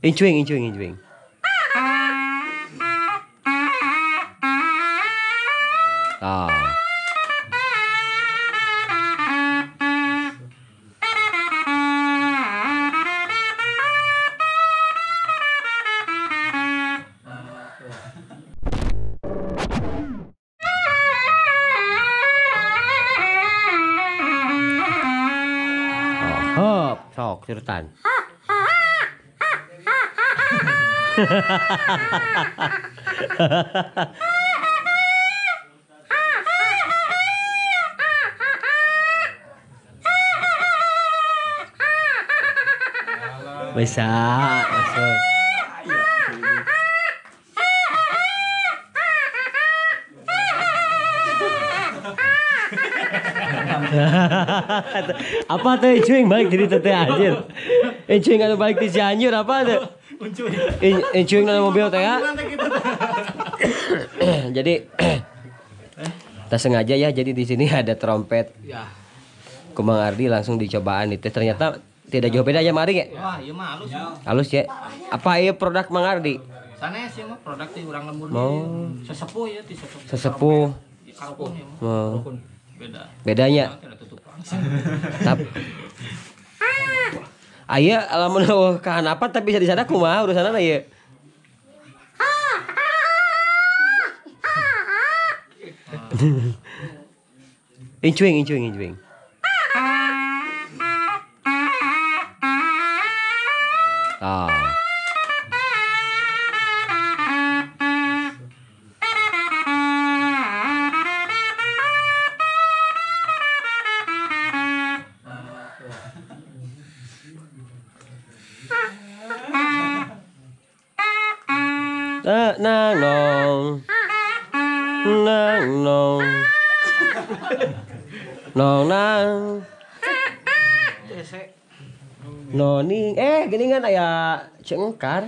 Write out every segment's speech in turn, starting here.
Incuing incuing incuing. Ah. Oh, hop, sok surutan. Bisa masuk. Apa tuh Incuing balik jadi teteh anjir. Incuing atau balik di Cianjur apa tuh? Incuing dalam mobil teh ya. Jadi tak sengaja ya, jadi di sini ada trompet. Ku Mang Ardi langsung dicobaan itu ternyata tidak jauh beda ya Mang Ardi ya? Wah, iya mah halus. Halus ya. Apa iya produk Mang Ardi? Sanes ya mah produk ti urang lembur. Oh. Sesepuh ya ti sesepuh. Sesepuh. Karukun ya mah. Oh. Beda. Bedanya. Tapi aya lamun kahan apa tapi bisa disada kumaha urusanna ieu. Incuing incuing incuing. Ah. Nang nong nang nong nong nang noning gini kan aya cengkar.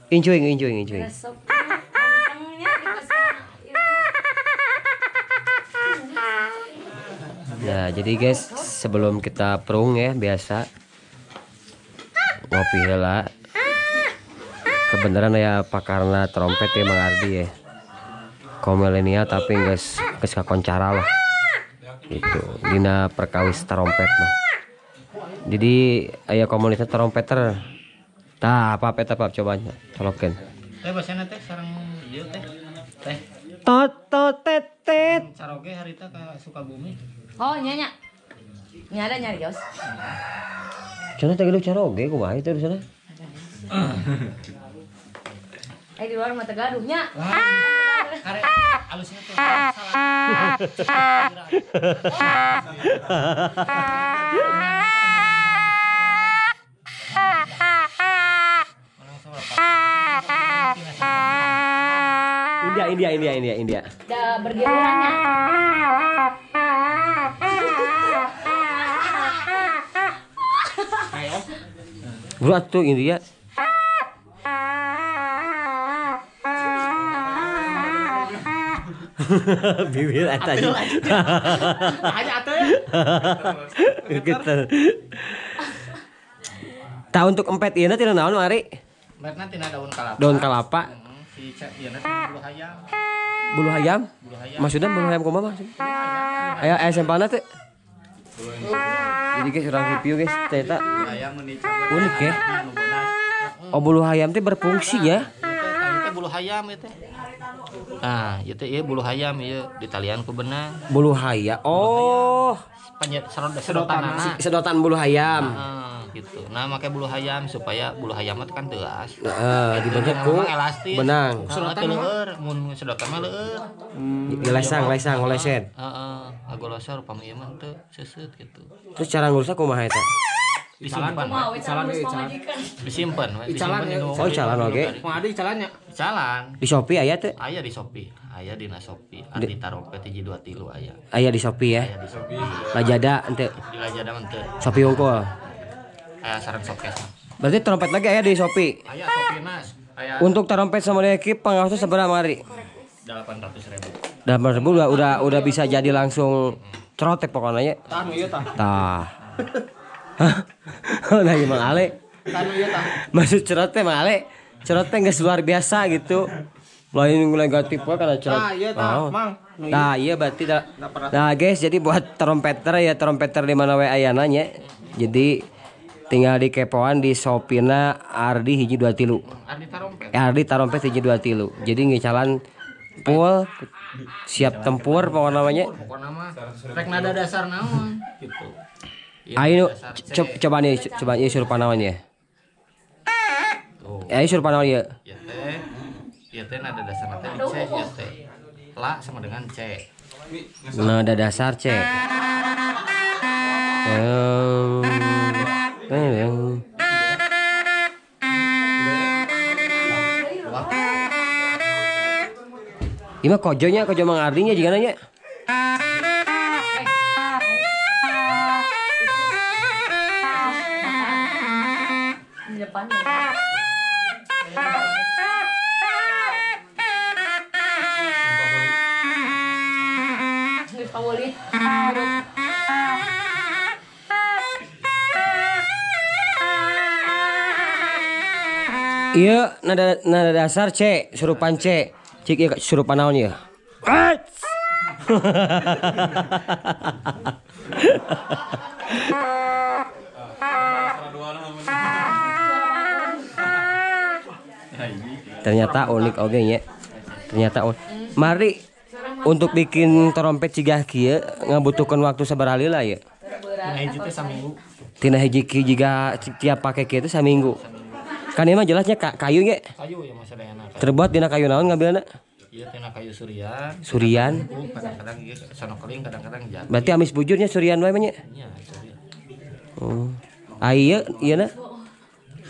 Incuing incuing incuing. Nah, jadi guys, sebelum kita prung ya biasa ngopi heula. Kebenaran ya pakarna trompet ya Mang Ardi ya. Kaum milenial tapi geus geus kakoncara lah. Gitu, dina perkawis trompet mah. Jadi aya komunitas trompeter. Tah, apa eta apa cobanya? Colokeun. Teh basana teh sareng ieu teh. Teh. Tot tot tet tet. Caroge harita ka Sukabumi. Oh, nya nya. Nya ada nyarios. Cenah teh geus caroge kumaha itu urusanna? Di luar mah teu gaduh nya. Kare alusnya tuh salah. India India India India India. Da bergilirannya. Berat tuh India. Bibir atas. Hanya atuh. Gitu. Tah untuk empet ieu tina naon mari? Empetna tina daun kalapa. Daun kalapa. Si ieu na bulu hayam. Bulu hayam? Bulu hayam. Maksudnya bulu hayam kumaha maksudnya? Aya aya sampelna teh. Jadi guys, orang review guys, ternyata unik ya. Oh, bulu hayam teh berfungsi ya. Itu bulu hayam itu. Nah, itu ieu bulu hayam ieu ditalian ku benang. Bulu hayam. Oh, sedotan sedotan bulu hayam. Gitu. Nah, make bulu hayam supaya bulu hayam mah kan teuas. Heeh, dibentuk ku elastis. Benang. Sedotan leur, mun sedotan mah leur. Lesang, lesang, ngoleset. Heeh, agolosor upami ieu mah teu seuseut gitu. Terus cara ngurusna kumaha eta? Disimpan. Icalan disimpan. Disimpan. Oh, icalan oge. Kumaha deui icalannya? Icalan. Di Shopee aya teu? Aya di Shopee. Aya dina Shopee. Ardi Tarompet 1 2 3 aya. Aya di Shopee ya. Aya di Shopee. Lazada henteu. Di Lazada mah henteu. Shopee unggul. Aya sareng showcase. Berarti trompet lagi aya di Shopee. Aya Shopee Mas. Aya. Untuk trompet sama ekip pengawasan seberapa mari? 800.000. 8.000 udah bisa jadi langsung cerotek pokoknya. Tah nu ieu tah. Tah. Nah, Mang Ale. Tah nu ieu tah. Maksud cerot teh Mang Ale, cerot teh geus luar biasa gitu. Lain negatif we kana cerot. Tah ieu tah, Mang. Nah, iya berarti nah guys, jadi buat trompeter ya, trompeter di mana we ayana nya. Jadi tinggal dikepoan di Shopee-na Ardi 1 2 3. Ardi Tarompet. Ardi Tarompet 1 2 3. Jadi ngecalan full siap tempur pokoknya namanya. Pokoknya mah rek nada dasar naon gitu. Ayo coba nih, coba ieu suruh panawan ya. Ayo suruh panawan ya. Ieu teh nada dasar teh di C ieu teh. La sama dengan C. Nada dasar C. Ieu mah kojonya, kojo Mang Ardinya juga nanya. Di depan. Iya, nada dasar C, surupan C. Cik ieu surupan naon ieu? Ternyata unik oge nya. Ternyata unik. Mari untuk bikin trompet cigah kieu ngabutuhkeun waktu sabaraha lila ya? Tina hiji teh saminggu. Tina hiji kieu jiga tiap pake kieu teh saminggu. Kan ieu mah jelasnya kayu nya. Kayu ya mah sadayana. Terbuat dina kayu naon ngambilna? Ieu tina kayu surian. Surian. Kadang-kadang ieu sonokeling, kadang-kadang jati. Berarti amis bujurnya surian wae mah nya? Nya, surian. Oh. Ah ieu ieu na?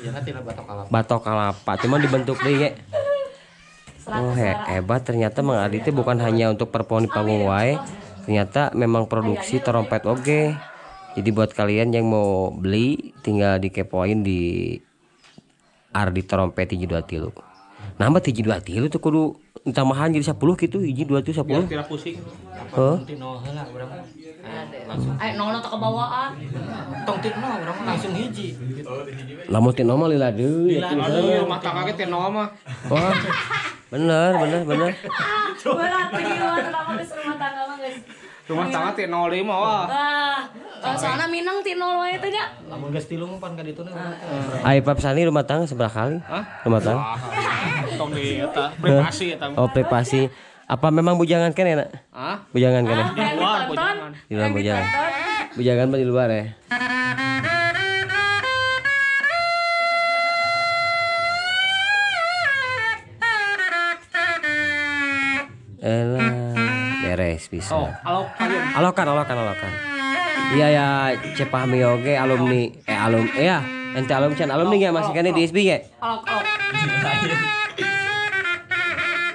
Ieu na tina batok kalapa. Batok kalapa, cuman dibentuk deui nya. Oh, hebat ternyata Mang Ardi teh bukan hanya untuk perform di panggung wae, ternyata memang produksi trompet oge. Jadi buat kalian yang mau beli tinggal dikepoin di Ardi Trompet 1 2 3. Nambah 1 2 3 tuh kudu tambahan jadi 10 gitu, 1 2 3 10. Biar tidak pusing. Heuh. Ti nol heula urang mah. Langsung. Nol teh kebawaan. Tong ti nol urang mah langsung hiji. Lamun ti nol mah lila deui. Aduh, rumah tangga ge ti nol mah. Wah. Bener. Berat ieu mah geus rumah tangga mah geus. Rumah tangga ti 05 wah. Wah, soalna minang ti 0 wae teh nya. Lamun geus 3 mah pan ka ditu na. Ai Pap Sani rumah tangga seberapa kali? Hah? Rumah tangga. Tong di eta privasi eta. Oh, privasi. Apa memang bujangan keneh, Nak? Hah? Bujangan keneh. Di luar bujangan. Di luar bujangan. Bujangan mah di luar ya. Elah, beres bisa. Oh, alokan. Alokan. Iya ya, Cepahmi oge alumni ya, ente alumni can alumni nya masih kan di SB nya? Alok.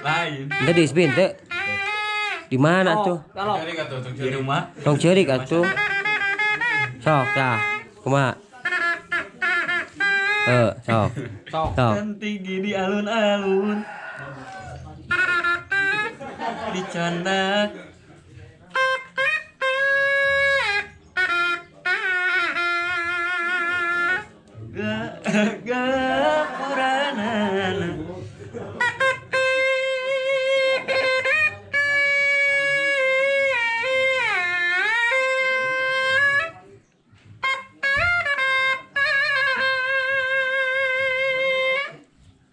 Lain. Ente di SB ente? Di mana tuh? Di rumah. Tong ceurik atuh. Sok tah, kumaha? Sok. Sok. Kan tinggi di alun-alun. Dicandak. Gapuranana.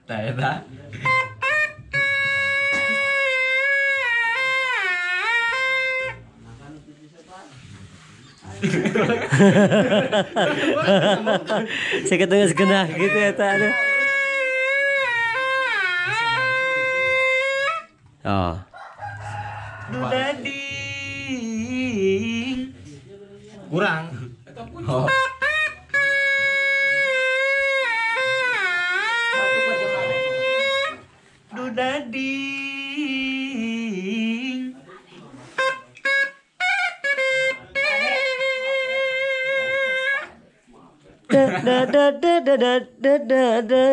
Tah eta. Saya ketemu segenah gitu ya tak ada. Oh. Dudading. Kurang. Oh. Dudading. Da da da da da da da da.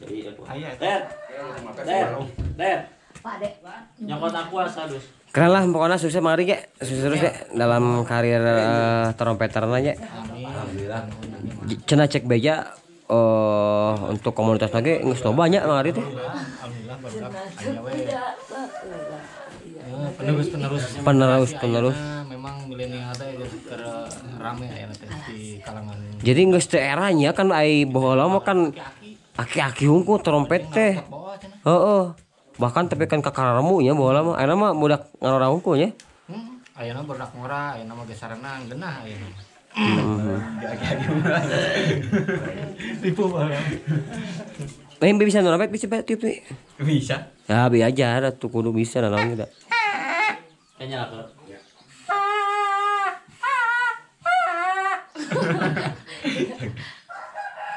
Der. Der. Nyokot aku asa dus. Keren lah pokoknya sukses mari ya. Sukses terus ya dalam karir trompeterna nya. Alhamdulillah. Cenah cek beja untuk komunitas lagi geus loba nya mari teh. Alhamdulillah barudak aya we. Penerus-penerus. Memang milenial teh geus keur rame aya teh di kalangan. Jadi geus teu era nya kan ai baheula mah kan aki-aki hungkul trompet teh. Heeh. Bahkan tapi kan kakaremu nya baheula mah ayeuna mah budak ngarora hungkul nya. Ayeuna budak ngora, ayeuna mah geus sarenang geunah ayeuna. Tipu baheula. Bisa trompet bisa tiup nih. Bisa. Ya bi aja atuh kudu bisa naon da. Kayaknya lah.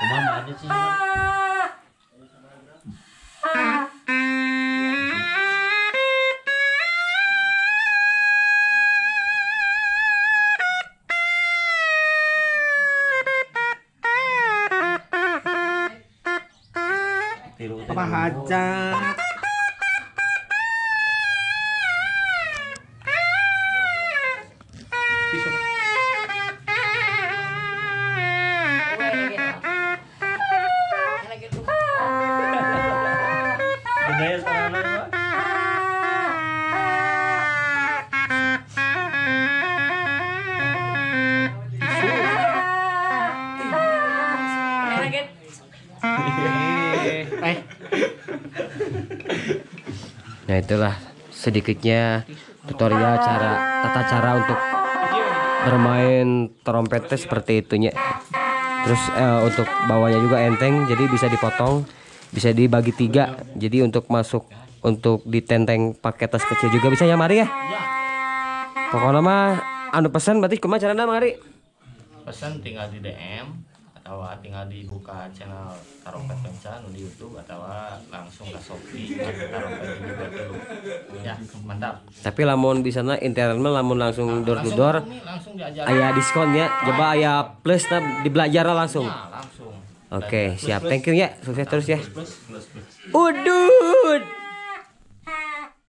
Kumaha ada sih. Apa hajat? Nah itulah sedikitnya tutorial cara tata cara untuk bermain trompetnya seperti itunya. Terus untuk bawahnya juga enteng, jadi bisa dipotong, bisa dibagi tiga. Jadi untuk masuk untuk ditenteng pakai tas kecil juga bisa ya Mari ya. Pokoknya mah anu pesan berarti kumaha carana Mari? Pesan tinggal di DM atau tinggal dibuka channel Tarompet Kencan di YouTube atau langsung ke Shopee Tarompet juga dulu. Ya, mantap. Tapi lamun bisa na internet mah lamun langsung door to door langsung diajar. Aya diskonnya, coba aya plus na dibelajar langsung. Ya, langsung. Oke, siap. Thank you ya. Sukses terus ya. Plus, plus, plus. Udud.